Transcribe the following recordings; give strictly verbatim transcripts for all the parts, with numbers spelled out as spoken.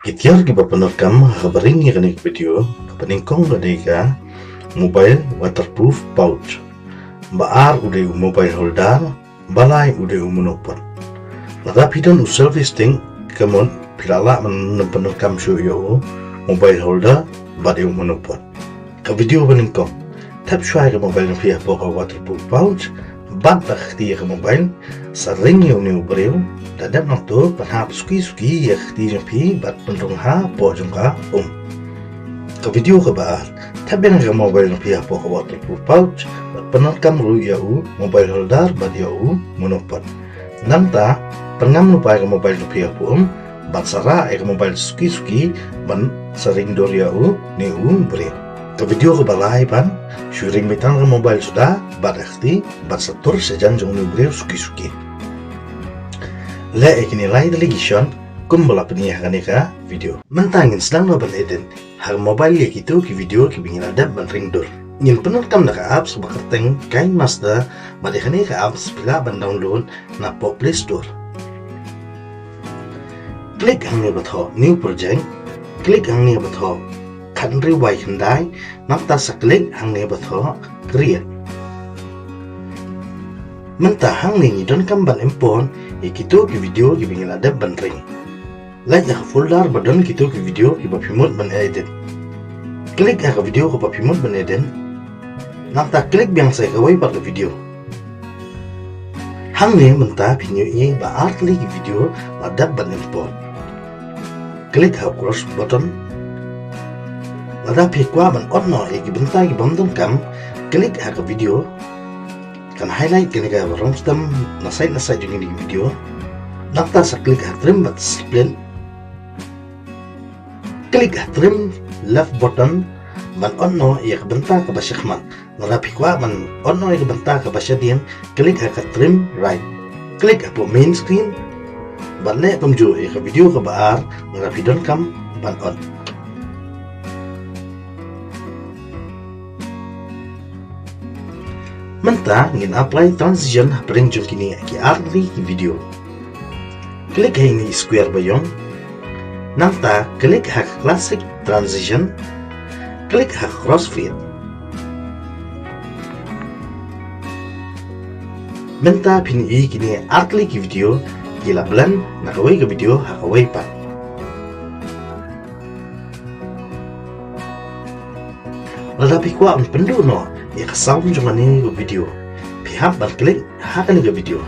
Ki tiar kiba pyndonkam ha kaba ring ïa kane ka video, kaba nyngkong ka dei ka mobile waterproof pouch. Ba ar u dei u mobile holder, ba lai u dei u monopod. Lada phi don u selfie stick, ka mut phi la lah ban pyndonkam shuh ïa u mobile holder bad ïa u monopod. Ka video ba nyngkong. Thep shuwa ïa ka mobile jong phi hapoh ka waterproof pouch bad da ka kti ïa ka mobile, sa ring ïa une u briew. Da dep nangto, pynhap suki suki ïa ka kti jong phi bad pynrung hapoh jong ka um. Ka video kaba ar. Thep biang ïa ka mobile jong phi hapoh ka waterproof pouch bad pyndonkam ruh ïa u mobile holder bad ïa u monopod. Nangta, pynngam lypa ïa ka mobile jong phi hapoh um bad sa rah ïa ka mobile suki suki ban sa ring dur ïa une u briew. Ka video kaba lai ban, shu ring beit tang ka mobile suda bad da ka kti bad sa tur shajan jong une u briew suki suki. Leh ïa kine lai tylli ki shuwa kumba la pyni ha kane ka video. Mynta ngin sdang noh ban edit ha ka mobile ïa kito ki video kiba ngi la dep ban ring dur. Ngin pyndonkam da ka apps ba kyrteng KineMaster, bad ïa kane ka apps phi lah ban download napoh Play Store. Klik hangne ba thoh New Project, klik hangne ba thoh khathynriew bai khyndai, nangta sa klik hangne ba thoh Create. Mynta hangne ngi donkam ban import ïa kito ki video kiba ngi la dep ban ring. Leit ha ka folder ba don kito ki video kiba phi mut ban edit. Klik ha ka video kaba phi mut ban edit. Nangta klik biang sa ïa kawei pat ka video. Hangne mynta phin ïohi ba ar tylli ki video la dep ban import. Klik ha u cross button. Lada phi kwah ban ot noh ïa ki bynta kibym donkam, klik ha ka video. Kan highlight kane ka rong stem na side na side jong kine ki video. Nangta sa klik ha trim bad split. Klik ha trim left button ban ot noh ïa ka bynta kaba shakhmat. Lada phi kwah ban ot noh ïa ka bynta kaba shadien, klik ha ka trim right. Klik hapoh main screen bad leh kumjuh ïa ka video kaba ar lada phi donkam ban ot. Mynta ngin apply transition hapdeng jong kine ki ar tylli ki video. Klik ha ine i square ba ïong. Nangta klik ha ka classic transition. Klik ha ka crossfade. Mynta phin ïohi kine ar tylli ki video ki la blend na kawei ka video ha kawei pat. Lada phi kwah ban pynduh noh ïa ka sound jong kane ka video, phi hap ban klik ha kane ka video.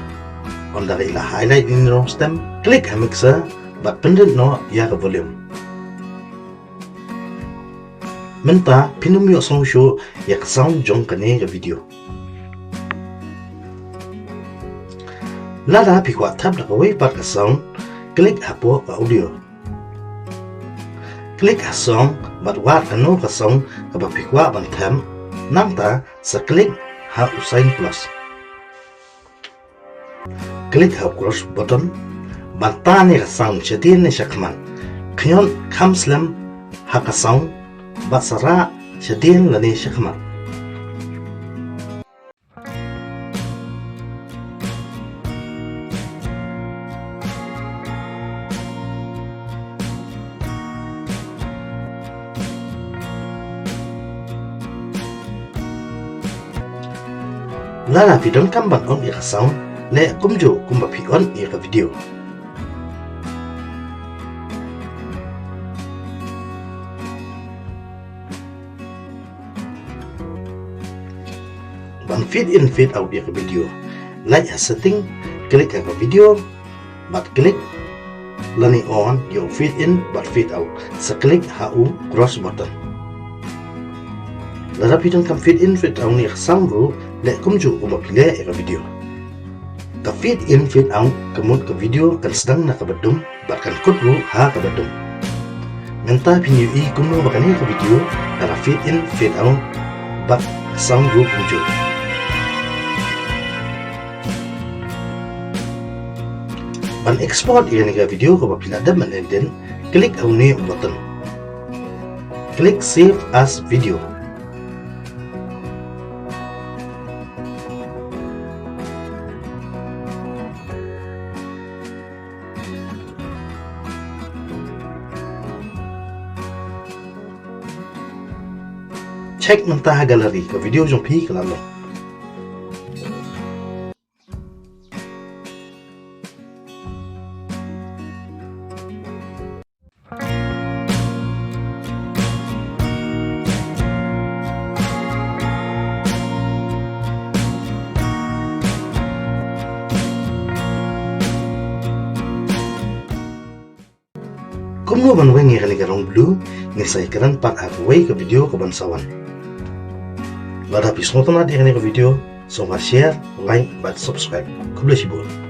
Ynda la highlight ine i rong stem, klik ha mixer bad pynrit noh ïa ka volume. Mynta phin ym ïohsngew shuh ïa ka sound jong kane ka video. Lada phi kwah thep da kawei pat ka sound, klik hapoh ka audio. Klik ha song bad wad kano ka song kaba phi kwah ban them, nangta sa klik ha u sign plus. Klik ha u cross button ban tan ïa ka song shadien ne shakhmat. Khynñiot kham slem ha ka song bad sa rah shadien lane shakhmat. Lada phi donkam ban on ïa ka sound, leh kumjuh kumba phi on ïa ka video. Ban fade in fade out ïa ka video, leit ha setting, klik ha ka video bad klik lane on ïa u fade in bad fade out, sa klik ha u cross button. Lada phi donkam fade in fade out ïa ka sound ruh, leh kumjuh kumba phi leh ïa ka video. Ka fade in fade out ka mut ka video kan sdang na kaba dum bad kan kut ruh ha kaba dum. Mynta phin ïohi kumno ba kane ka video ka la fade in fade out bad ka sound ruh kumjuh. Ban export ïa kane ka video kaba phi la dep ban edit, klik ha une u button. Klik save as video. Check mynta ha gallery ka video jong phi ka la long. Kumno ban weng ïa kane ka rong blue, ngin sa ïakren pat ha kawei ka video ka ban sa wan. Lada phi sngewtynnat ïa kane ka video, sngewbha share, like bad subscribe. Khublei shibun.